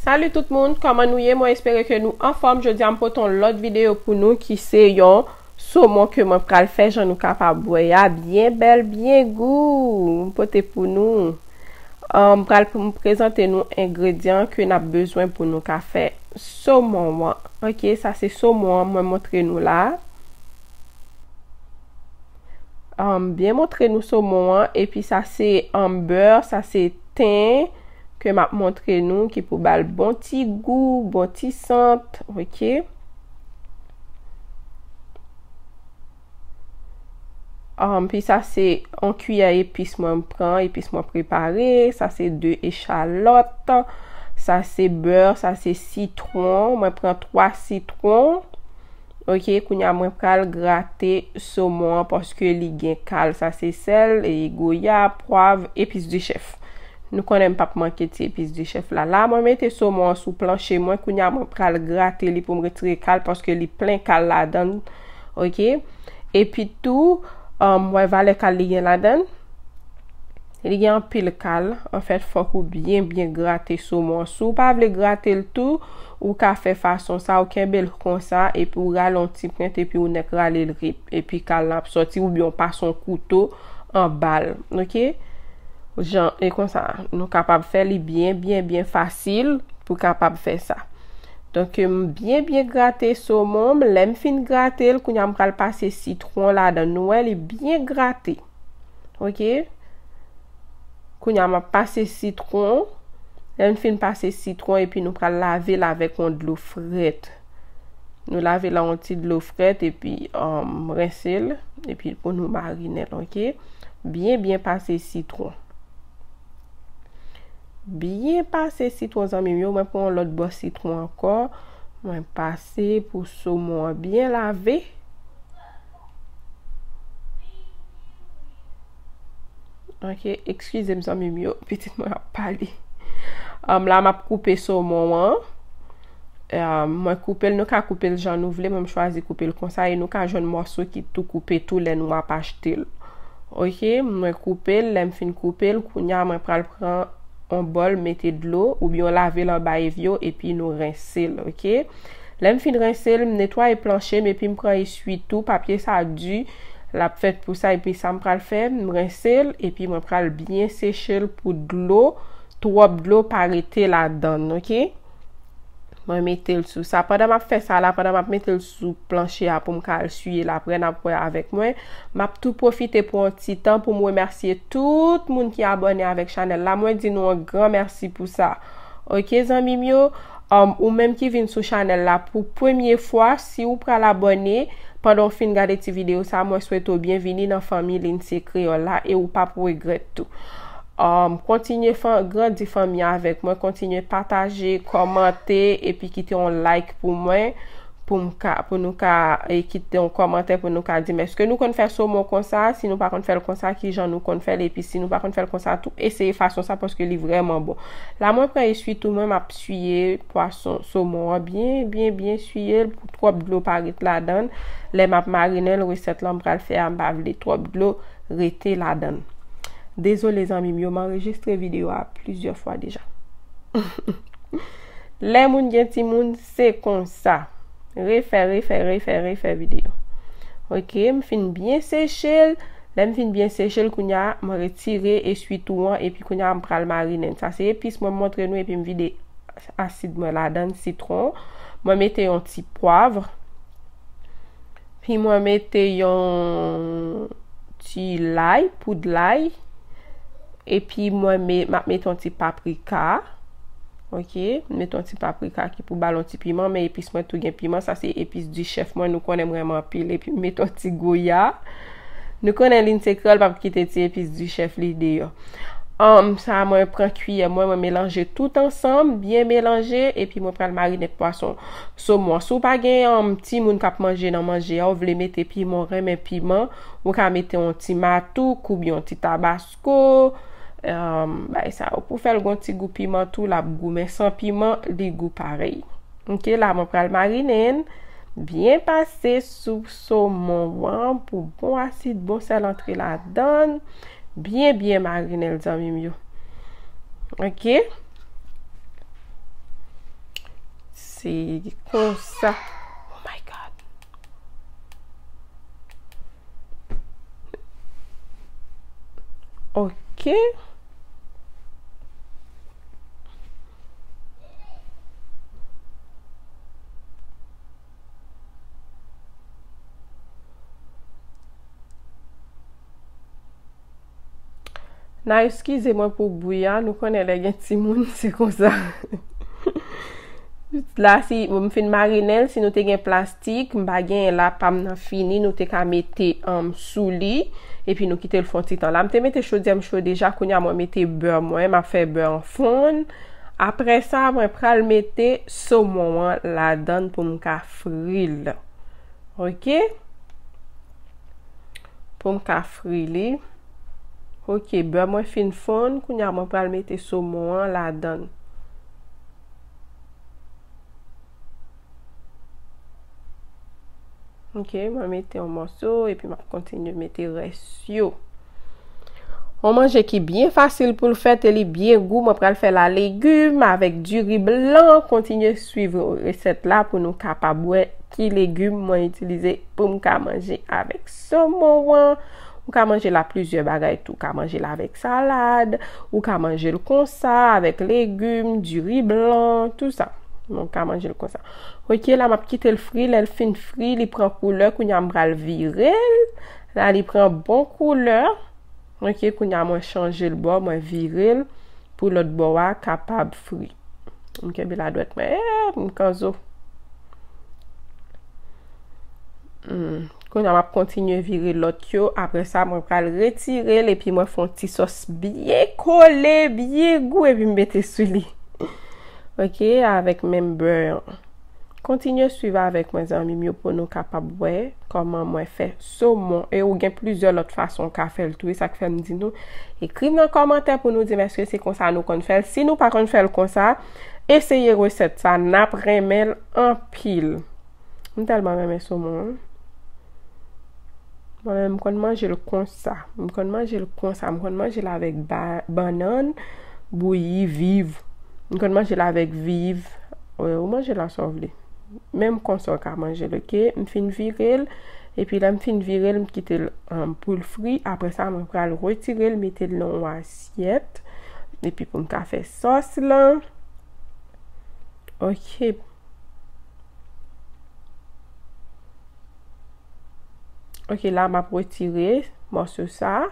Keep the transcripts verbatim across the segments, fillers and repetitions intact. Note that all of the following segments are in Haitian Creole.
Salut tout moun, kòman nou ye? Mwen espere ke nou anfòm. Jodi a m pote yon lòt videyo pou nou ki se yon somon ke mwen pral fè jan nou kapab wè a, byen bèl, byen gou. M pote pou nou. An, m pral pou m prezante nou engredyan ke n ap bezwen pou nou ka fè somon an. Ok, sa se somon an mwen montre nou la. An, m byen montre nou somon an, epi sa se, an, bè, sa se ten ke m ap montre nou ki pou ba l bon ti gou, bon ti sant, ok? An, pi sa se yon kiyè epis mwen pran, epis mwen prepare, sa se de echalòt, sa se bè, sa se sitwon, mwen pran twa sitwon. Ok, kounye a mwen pral grate somon an paske li gen kal, sa se sèl, e goya, pwav, epis di chèf. Nou konnen m p ap manke ti epis di chèf la. La, mwen mete somon an sou planche mwen, kounye a mwen pral grate li pou m retire kal paske li plen kal ladan l. Ok? Epi tou, um, wè valè kal li gen ladan l. Li gen anpil kal. Anfèt, fòk ou byen, byen grate somon an. Si w pa vle grate l tou, ou ka fè fason sa, ou kenbe l konsa, epi ou rale yon ti pwent, epi ou nèk rale l rip. Epi kal la ap sòti, oubyen ou pase yon kouto anba l. Ok? Jan, e konsa, nou kapab fè li byen, byen, byen fasil pou kapab fè sa. Donk, m byen, byen grate somon m. Lè m fin grate l, kounye a m pral pase sitwon ladan. Nou wè, li byen grate. Ok? Kounye a, m ap pase sitwon. Lè m fin pase sitwon, epi nou pral lave l avèk yon dlo frèt. Nou lave l ak yon ti dlo frèt, epi, um, rense l, epi pou nou marinen l, ok? Byen, byen pase sitwon. Byen pase sitwon, zanmi m yo. Mwen pran yon lòt bò sitwon ankò. Mwen pase pou somon an byen lave. Ok, eskize m, zanmi m yo, pitit mwen ap pale. Um, la, m ap koupe somon an. Um, mwen koupe l, nou ka koupe l jan nou vle, mwen m chwazi koupe l konsa, e nou ka jwenn mòso ki tou koupe tou lè nou ap achte l. Ok, mwen koupe l, lè m fin koupe l, kounye a mwen pral pran yon bòl, mete dlo, oubyen w lave l anba evyo, epi nou rense l, ok? Lè m fin rense l, m netwaye planche m, epi m pran eswitou, papye sa di, l ap fèt pou sa, epi sa m pral fè, m rense l, epi mwen pral byen seche l pou dlo, twòp dlo pa rete ladan l, ok? Mwen mete l sou sa. Pandan m ap fè sa la, pandan m ap mete l sou planche a pou m ka al siye l apre, n ap wè avèk mwen. M ap tou pwofite pou yon ti tan pou m remèsye tout moun ki abòne avèk chanèl la. Mwen di nou yon gran mèsi pou sa. Ok, zanmi m yo, um, ou menm ki vin sou chanèl la pou premye fwa, si ou pral abòne, pandan w fin gade ti videyo sa, mwen swete w byenvini nan fanmi Lindsay Kreyòl la e ou p ap regrèt tou. Um, kontinye fan, grandi fanmi avèk mwen, kontinye pataje, kòmante, epi kite yon like pou mwen, pou m ka, pou nou ka, e, kite yon kòmantè pou nou ka di m èske nou konn fè somon konsa, si nou pa konn fè l konsa, kijan nou konn fè l, epi si nou pa konn fè l konsa tou, eseye fason sa paske li vrèman bon. La, mwen pran eswitou mwen, m ap siye pwason, somon an byen, byen, byen siye l pou twòp dlo pa ret ladan l. Lè m ap marinen l, resèt lan m pral fè a, m pa vle twòp dlo rete ladan l. Dezole, zanmi m yo, m anrejistre videyo a plizyè fwa deja. Lè moun gen timoun, se konsa. Refè, refè, refè, refè videyo. Ok, m fin byen seche l. Lè m fin byen seche l, kounye a, mwen retire eswitou an, epi kounye a, m pral marinen l. Sa se epis mwen montre nou, epi m vide asid mwen ladan l, sitwon. Mwen mete yon ti pwav. Pi mwen mete yon ti lay, poud lay. Epi mwen me-, m ap mete yon ti paprika. Ok, m mete yon ti paprika ki pou ba l yon ti piman, men epis mwen tou gen piman. Sa se epis di chèf mwen, nou konnen m renmen anpil. Epi m mete yon ti goya. Nou konnen Lindsay Kreyòl p ap kite ti epis di chèf li deyò. Anm, sa mwen pran kiyè mwen, mwen melanje tout ansanm, byen melanje, epi mwen pral marinen pwason, somon. Si w pa gen, anm, timoun k ap manje nan manje a, ou vle mete piman, w renmen piman, ou ka mete yon ti matouk oubyen yon ti tabasko, anm, bagay sa yo. Pou fè l gon ti gou piman tou, l ap gou, men san piman, li gou parèy. Ok, la mwen pral marinen l, byen pase sou somon an pou bon asid, bon sèl antre ladan l, byen, byen marinen l, zanmi m yo. Ok? Se konsa. Oh my God. Ok. N a eskize mwen pou bri a, nou konnen lè gen timoun, se konsa. La, si m fin marinen l, si nou te gen plastik, m pa genyen la, pa m nan fini, nou te ka mete, um, sou li, epi nou kite l fè yon ti tan. La, m te mete chodyè m cho deja, kounye a mwen mete bè mwen, m ap fè bè an fonn. Apre sa, mwen pral mete somon an ladan l pou m ka fri l. Ok? Pou m ka fri li. Ok, bè mwen fin fonn, kounye a mwen pral mete somon an ladan l. Ok, mwen mete yon mòso, epi m ap kontinye mete rès yo. Yon manje ki byen fasil pou l fèt e li byen gou. Mwen pral fè la legim avèk diri blan. Kontinye swiv resèt la pou nou kapab wè ki legim mwen itilize pou m ka manje avèk somon an. Ou ka manje l ak plizyè bagay tou. Ou ka manje l avèk salad, ou ka manje l konsa, avèk legim, diri blan, tou sa. Ou ka manje l konsa. Ok, la m ap kite l fri. Lè l fin fri, li pran koulè. Kounye a m pral vire l. La, li pran bon koulè. Ok, kounye a mwen chanje l bò, mwen vire l pou lòt bò a kapab fri. M kenbe ladwèt mwen, eh, m kanzo. Hmm. Kounye a m ap kontinye vire lòt yo. Apre sa, mwen pral retire l epi mwen fè yon ti sòs byen kole, byen gou epi m mete sou li. Ok, avèk menm bè an. Kontinye swiv avèk mwen, zanmi m yo, pou nou kapab wè kòman mwen fè somon. E ou gen plizyè lòt fason ou ka fè l tou. E sa k fè m di nou, ekri m nan kòmantè pou nou di m èske se konsa nou konn fè l. Si nou pa konn fè l konsa, eseye resèt sa, n ap renmen l anpil. M tèlman renmen somon an. Mwen menm, m konn manje l konsa. M konn manje l konsa. M konn manje l avèk ba-, bannann bouyi viv. M konn manje l avèk viv. Wi, ou manje l sa w vle. Menm konsa w ka manje l, ok? M fin vire l. Epi lè m fin vire l, m kite l, um, pou l fri. Apre sa, mwen pral retire l, mete l nan yon asyèt. Epi pou m ka fè sòs lan. Ok. Ok, la m ap retire mòso sa.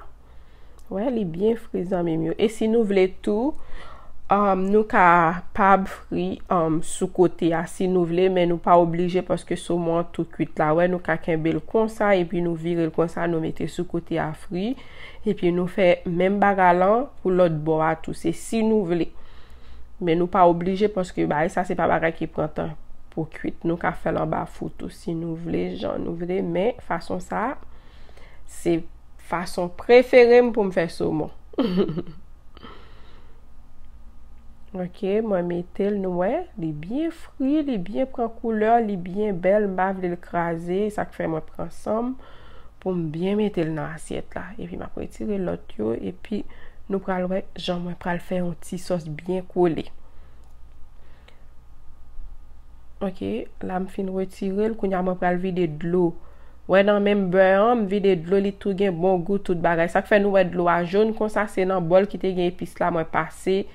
Wè, li byen fri, zanmi m yo. E si nou vle tou, um, nou kapab fri, um, sou kote a si nou vle, men nou pa oblije paske somon an tou kwit la. Wè, nou ka kenbe l konsa, epi nou vire l konsa, nou mete sou kote a fri. Epi nou fè menm bagay lan pou lòt bò a tou. Se si nou vle. Men nou pa oblije paske bagay sa se pa bagay ki pran tan pou kwit. Nou ka fè l anba fou tou si nou vle, jan nou vle. Men fason sa, se fason prefere m pou m fè somon. Ok, mwen mete l, nou wè, li byen fri, li byen pran koulè, li byen bèl, m pa vle l kraze, sa k fè mwen pran san m pou m byen mete l nan asyèt la. Epi m ap retire lòt yo, epi nou pral wè jan mwen pral fè yon ti sòs byen kole. Ok, la m fin retire l, kounye a mwen pral vide dlo. Wè nan menm bè an, m vide dlo, li tou gen bon gou, tout bagay. Sa k fè nou wè dlo a jòn konsa, se nan bòl ki te gen epis la, mwen pase,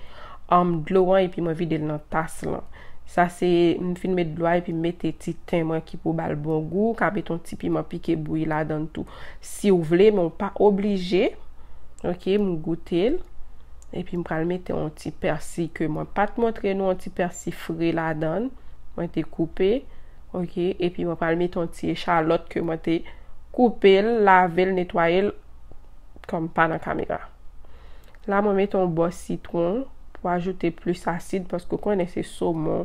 um, dlo an, epi mwen vide l nan tas lan. Sa se, m fin met dlo a, epi m mete ti ten mwen ki pou ba l bon gou, ou ka mete yon ti piman pike bouyi ladan l tou. Si w vle, men w pa oblije. Ok, m goute l. Epi m pral mete yon ti pèsi ke mwen pa t montre nou, yon ti pèsi fre ladan l. Mwen te koupe. Ok, epi mwen pral mete yon ti echalòt ke mwen te koupe l, lave l, netwaye l, kòm pa nan kamera. La, mwen mete yon bò sitwon pou ajoute plis asid, paske w konnen se somon,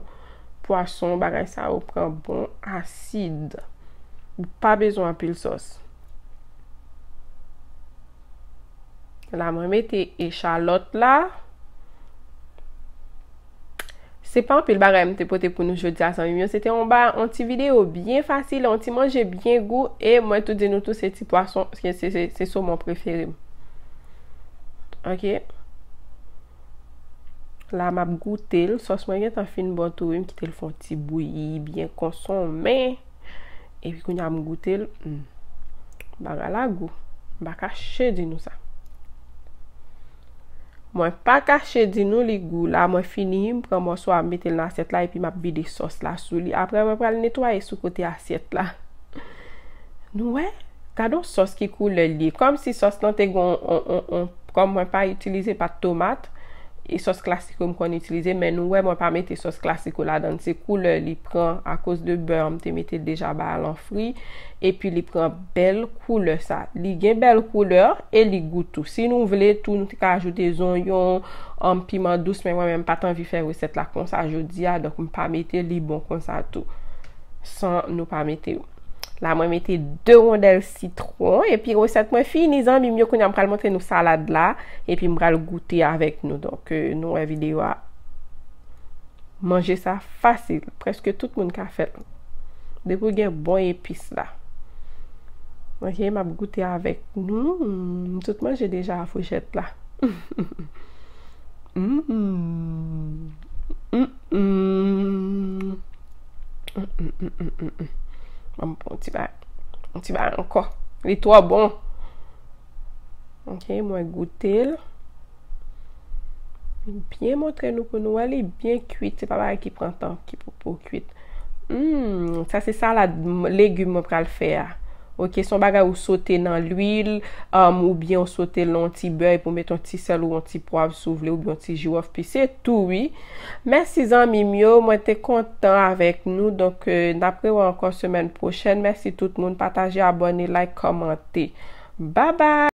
pwason, bagay sa yo pran bon asid. Ou pa bezwen anpil sòs. La, mwen mete echalòt la. Se pa anpil bagay m te pote pou nou jodi a, zanmi m yo. Se te yon ba-, yon ti videyo byen fasil, yon ti manje byen gou, e mwen tou di nou tou, se ti pwason, se, se, se, se somon prefere m. Ok? La m ap goute l. Sòs mwen gentan fin bon tou wi, m kite l fè yon ti bouyi byen konsonmen. Epi kounye a m goute l. Hmm. Bagay la gou. M pa kache di nou sa. Mwen pa kache di nou li gou. La mwen fini, m pran mòso a, m mete l nan asyèt la epi m ap vide sòs la sou li. Apre mwen pral netwaye sou kote asyèt la. Nou wè? Gade yon sòs ki koulè li ye. Kòmsi sòs lan te gen yon, yon, yon, yon, kòm mwen pa itilize pat tomat, e sòs klasiko m konn itilize, men nou wè mwen pa mete sòs klasiko ladan l. Se koulè li pran akoz de bè an, m te mete l deja ba al an fri, epi li pran bèl koulè sa. Li gen bèl koulè e li gou tou. Si nou vle tou, nou te ka ajoute zonyon, um, piman dous, men mwen menm m pa t anvi fè resèt la konsa jodi a, donk m pa mete li bon konsa tou. San nou pa mete yo. La mwen mete de wondèl sitwon, epi resèt mwen fini, zanmi m yo, kounye a m pral montre nou salad la, epi m pral goute avèk nou. Donk, euh, nou wè videyo a. Manje sa fasil, prèske tout moun ka fè l. Depi w gen bon epis la. Ok, m ap goute avèk nou. Hmm, m tout manje deja a foujèt la. Hmm. Hmm, hmm. Hmm, hmm, hmm, hmm, hmm. Ban m pran yon ti bagay. Yon ti bagay ankò. Li twò bon. Ok, mwen goute l. Byen montre nou pou nou wè li byen kwit. Se pa bagay ki pran tan ki pou, pou kwit. Hmm, sa se salad m- legim mwen pral fè a. Ok, se yon bagay ou sote nan lwil, um, oubyen ou sote l nan yon ti bè epi ou mete yon ti sèl ou yon ti pwav si w vle, oubyen yon ti jiwòf, pi se tou wi. Mèsi zanmi m yo, mwen te kontan avèk nou. Donk, euh, n ap rewè ankò semèn pwochèn. Mèsi tout moun, pataje, abòne, like, kòmante. Babay!